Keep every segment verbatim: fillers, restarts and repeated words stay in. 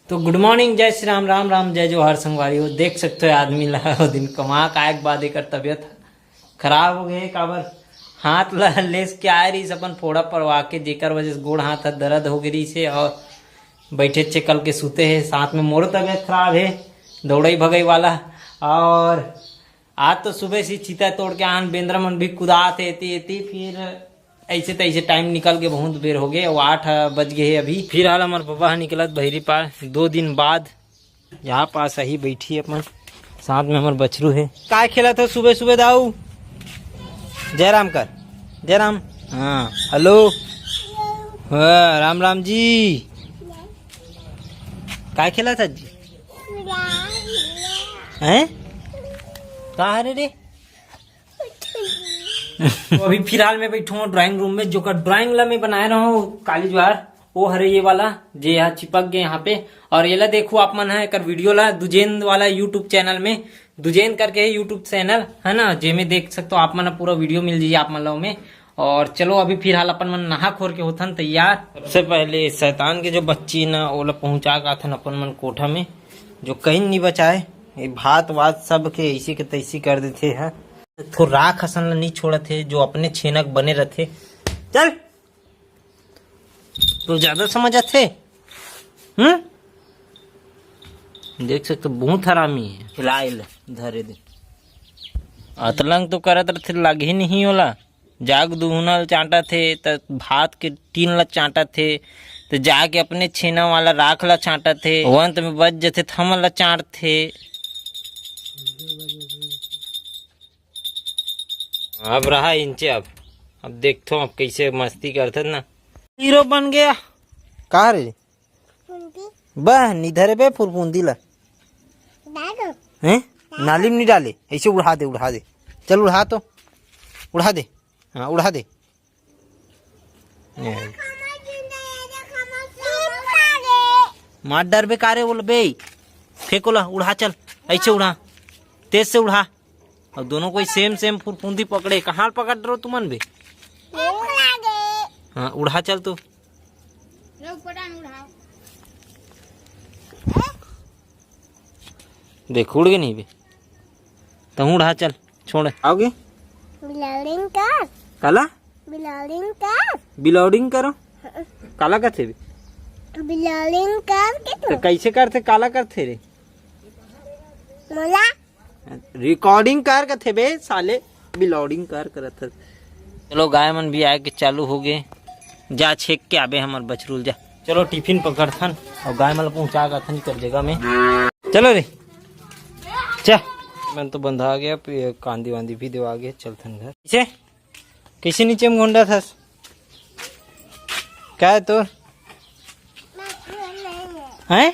तो गुड मॉर्निंग, जय श्री राम, राम राम, जय जोहार संगवारी हो। देख सकते हो आदमी ला वो दिन कमा के आए के बाद एकर तबीयत खराब हो गए, काबर हाथ ला लेस के आए रहीस अपन फोड़ा परवा के, जेकर वजह से गोड़ हाथ ह दर्द हो गए रहीस हे और बैठे चेकल के सूते हे। साथ में मोरो तबीयत खराब हे, दौड़ई भगई वाला। और आज तो सुबह से चिता तोड़ के आन, बेंदरा मन भी कुदात हे एती एती, फिर ऐसे तैसे टाइम निकल के बहुत बेर हो गए। वो आठ बज गए हे अभी। फिर हाल हमर बबा ह निकलत बहिरी पार दो दिन बाद। यहाँ पास अही बैठी अपन, साथ में हमर बछरू हे। काय खेलत हो सुबह सुबह दाऊ? जय राम कर, जय राम। हाँ, हेलो। हाँ, राम राम जी। काय खेलत हस जी? हैं? का हरे रे? तो अभी फिलहाल मैं बैठा हूँ ड्राइंग रूम में, जो का ड्राइंग ला मैं बनाए रहा हूँ काली ज्वार, वो हरे ये वाला जे यहाँ चिपक गए यहाँ पे। और ये ला देखो आप मन है एकर वीडियो ला दुजेन वाला यूट्यूब चैनल में, दुजेन करके है यूट्यूब चैनल है ना, जेमे देख सकते हो आप मन पूरा वीडियो मिल जाइए आप मन ला में। और चलो अभी फिलहाल अपन मन नहा खोर के होथन तैयार। सबसे पहले शैतान के जो बच्ची ना ओला पहुंचा के आथन अपन मन कोठा में, जो कहीं नहीं बचाए। ये भात वात सब के ऐसी के तैसी कर देथे है। थो राख असन ला नहीं छोड़त हे, जो अपने छेनक बने रथे। चल, तो ज्यादा समझ आथे। हम्म, देख सकते हो, बहुत हरामी है। खिलाए ले, धरे दे। अतलंग तो करत रथे, लाग ही नहीं ओला। जाग दुहुना ल चांटत हे, त भात के टीन ल चांटत हे, त जाके अपने छेना वाला राख ल चांटत हे। अंत में बच जथे, त हमन ल चांटथे। अब रहा इंचे, अब, अब देखथो, अब कैसे मस्ती करथत ना। हीरो बन गया। का रे? बह, निधरे बे फुरफुंदी ला। हैं? नाली में नहीं डाले, ऐसे उड़ा दे, उड़ा दे। चल उड़ा तो, उड़ा दे। हाँ, उड़ा दे। मार डर बे का रे, बोल बे। फेंक ओला, उड़ा चल, ऐसे उड़ा, तेज से उड़ा। और दोनों कोई सेम सेम फुरफुंदी पकड़े, कहाँ पकड़ रहो तुमन बे? हाँ, उड़ा चल तू। देख, उड़ गए नहीं बे। तहूँ उड़ा चल, छोड़। आओगे? बिलाउडिंग कर। काला? बिलाउडिंग कर। बिलाउडिंग करो। काला कथे बे? बिलाउडिंग कर के तो तो। कैसे करथे, काला करथे रे? मोला। रिकॉर्डिंग कर कथे बे साले, बिलाउडिंग कर करत हस। चलो, गाय मन भी आए के चालू हो गए। जा छेक के आबे हमर बछरूल, जा। चलो, टिफिन पकड़थन और गाय मन ल पहुंचा के आथन कर जगह में। चलो रे, चल। मन तो बंधा गया, कांदी वांदी भी देवा गया, चलथन घर। कैसे, कैसे नीचे में घोंडा थस? का है तोर? हैं?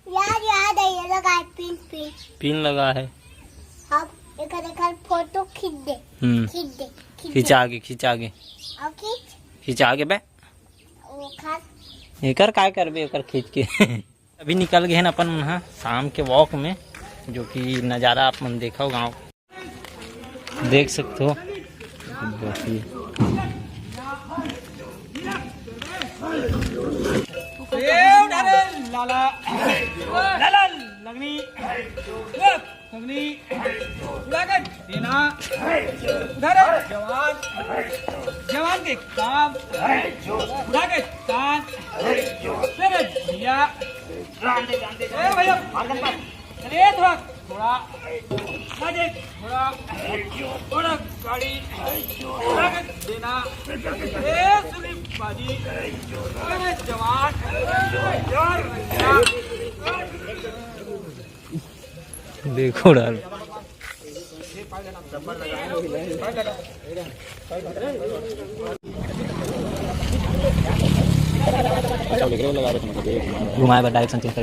यार, याद है, ये लगा है पिन, पिन। पिन लगा है। अब एक, एक फोटो खींच दे। हम्म। खींच दे, खींच दे। खिंचा के, खिंचा के। और खींच। खिंचा के बे। वो खा। एकर काय करबे, एकर खींच के। अभी निकल गए हैं अपन मन ह शाम के वॉक में, जो कि नज़ारा आप मन देखो गाँव। देख सकते हो। लाला, लाला, लगनी, लगनी, उड़ा के देना, उधर जवान, जवान के काम, उड़ा के तान, तेरे भैया, ए भैया, अरे थोड़ा, थोड़ा, आगे, थोड़ा, थोड़ा गाड़ी, आगे देना। ए सुनी बाजी, अरे जवान, यार भैया। देखो डाल। घुमाए बर डायरेक्शन चेंज कर।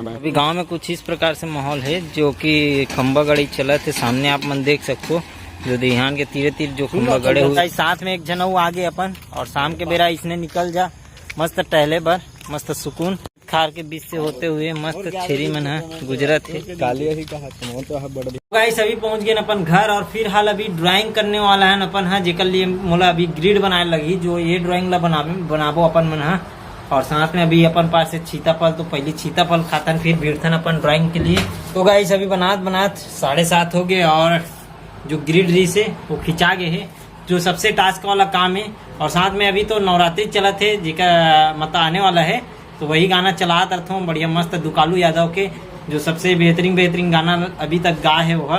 अभी गांव में कुछ इस प्रकार से माहौल है, जो कि खंबा गड़ी चलत है। सामने आप मन देख सकते हो, जो देहान के तीरे तीर जो खंबा गड़े हुए। साथ में एक झन अउ आगे अपन, और शाम के बेरा इसने निकल जा मस्त टहले बर, मस्त सुकून। पठार के बीच से होते हुए मस्त छेरी मन ह गुजरत हे। काली ही कहा तुम, तो ह बड़ गाइस, अभी पहुंच गए अपन घर और फिलहाल अभी ड्राइंग करने वाला है अपन, हाँ, जेकर लिए मोला अभी ग्रिड बनाए लगही, जो ये ड्राइंग ला बनाबे, बनाबो अपन मन, हाँ। और साथ में अभी अपन पास है सीताफल, तो पहले सीताफल खाथन, फिर भिड़थन अपन ड्राइंग के लिए। तो गाइस, अभी बनात बनात साढ़े सात हो गए और जो ग्रिड रही से वो खिंचा गए है, जो सबसे टास्क वाला काम है। और साथ में अभी तो नवरात्रि चलत है, जेकर मतलब आने वाला है, तो वही गाना चलात रथों, बढ़िया मस्त दुकालू यादव के, जो सबसे बेहतरीन बेहतरीन गाना अभी तक गा है वो।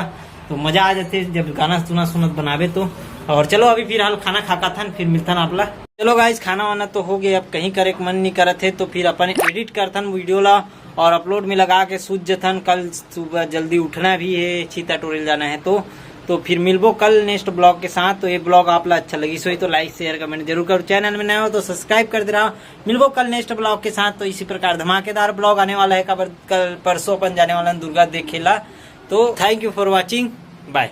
तो मजा आ जाते जब गाना सुना सुनत बनाबे तो। और चलो, अभी फिलहाल खाना खा खाथन, फिर मिलथन आप ला। चलो गाइस, खाना वाना तो हो गया, अब कहीं करे के मन नहीं करत है, तो फिर अपन एडिट करथन वीडियो ला और अपलोड में लगा के सूत जथन। कल सुबह जल्दी उठना भी है, चीता टोरेल जाना है, तो तो फिर मिलबो कल नेक्स्ट ब्लॉग के साथ। तो ये ब्लॉग आप ला अच्छा लगी सोई तो लाइक शेयर कमेंट जरूर करो, चैनल में नए हो तो सब्सक्राइब कर दे रहा। मिलबो कल नेक्स्ट ब्लॉग के साथ। तो इसी प्रकार धमाकेदार ब्लॉग आने वाला है, काबर कल परसों अपन जाने वाला हैं दुर्गा देखे ला। तो thank you for watching, bye।